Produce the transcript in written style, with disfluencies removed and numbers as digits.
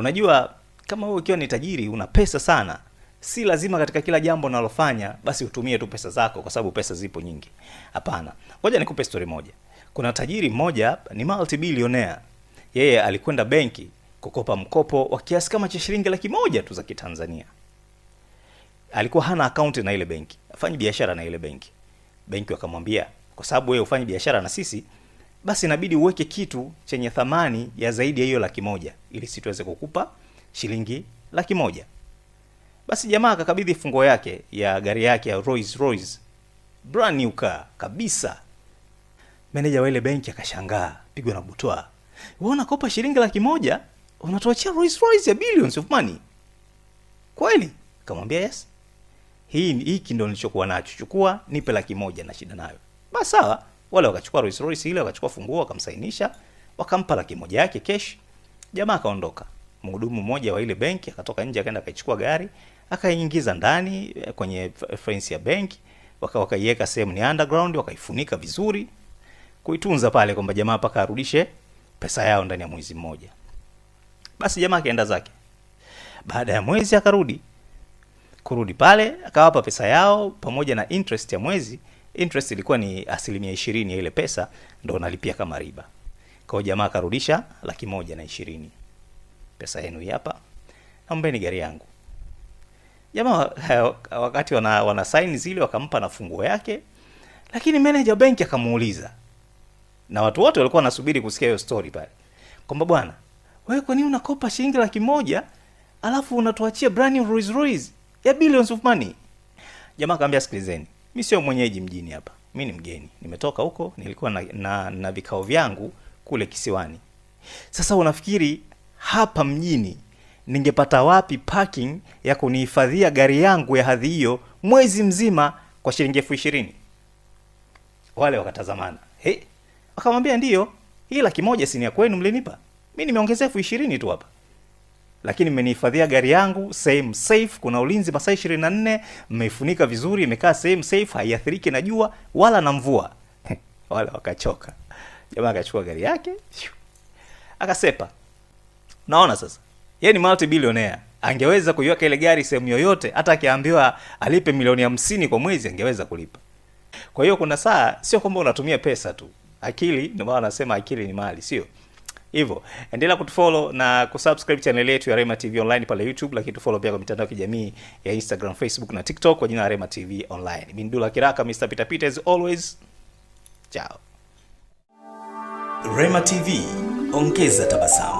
Unajua, kama wewe ukiwa ni tajiri, una pesa sana, si lazima katika kila jambo unalofanya basi utumie tu pesa zako, kwa sababu pesa zipo nyingi. Hapana. Ngoja nikupe story moja. Kuna tajiri mmoja ni multi-billionaire. Yeye alikwenda benki kukopa mkopo wa kiasi kama cha shilingi 100,000 tu za Kitanzania. Alikuwa hana akaunti na ile benki, hafanyi biashara na ile benki. Benki wakamwambia, kwa sababu wewe hufanyi biashara na sisi, basi inabidi uweke kitu chenye thamani ya zaidi ya hiyo 100,000 ili sisi tuweze kukupa shilingi 100,000. Basi jamaa akakabidhi funguo yake ya gari yake ya Rolls Royce, brand new car kabisa. Meneja wa ile benki akashangaa, pigwa na butwa. Wewe unakopa shilingi 100,000, unatuachia Rolls Royce ya billions of money. Kweli? Akamwambia yes. Hiki ndio nilichokuwa nacho. Chukua, nipe 100,000 na shida nayo. Basi sawa, wale wakachukua Rolls Royce ile, wakachukua funguo, wakamsainisha, wakampa 100,000 yake cash. Jamaa akaondoka. Mhudumu mmoja wa ile benki akatoka nje, akaenda akaichukua gari, akaingiza ndani kwenye fence ya benki, wakaiweka sehemu ni underground, wakaifunika vizuri, kuitunza pale kwamba jamaa mpaka arudishe pesa yao ndani ya mwezi mmoja. Basi jamaa akaenda zake. Baada ya mwezi akarudi. Kurudi pale akawapa pesa yao pamoja na interest ya mwezi. Interest ilikuwa ni 20% ya ile pesa, ndo unalipia kama riba. Kwa hiyo jamaa akarudisha 120,000. Pesa yenu hii hapa, naombeni gari yangu. Jamaa wakati wana sign zile wakampa na funguo yake, lakini manager benki akamuuliza, na watu wote walikuwa wanasubiri kusikia hiyo story pale, kwamba bwana, wewe kwa nini unakopa shilingi 100,000 alafu unatuachia brand new Rolls Royce ya billions of money? Jamaa akamwambia, sikilizeni, mimi sio mwenyeji mjini hapa, mimi ni mgeni, nimetoka huko, nilikuwa na vikao vyangu kule kisiwani. Sasa unafikiri hapa mjini ningepata wapi parking ya kunihifadhia gari yangu ya hadhi hiyo mwezi mzima kwa shilingi 20,000? Wale wakatazamana. Hey, wakamwambia ndiyo, hii 100,000 si ni ya kwenu, mlinipa. Mimi nimeongezea 20,000 tu hapa. Lakini mmenihifadhia gari yangu sehemu safe, kuna ulinzi masaa 24, mmeifunika vizuri, imekaa sehemu safe, haiathiriki na jua wala na mvua. Wale wakachoka. Jamaa akachukua gari yake, akasepa. Naona sasa, yeye ni multi billionaire. Angeweza kuiweka ile gari sehemu yoyote, hata akiambiwa alipe milioni 50 kwa mwezi angeweza kulipa. Kwa hiyo kuna saa sio kwamba unatumia pesa tu. Akili, ndio maana wanasema akili ni mali, sio? Hivyo, endelea kutufollow na kusubscribe channel yetu ya Rema TV Online pale YouTube, lakini tufollow pia kwa mitandao ya kijamii ya Instagram, Facebook na TikTok kwa jina la Rema TV Online. Mimi ni Dula Kiraka, Mr. Peter Peter as always. Ciao. Rema TV, ongeza tabasamu.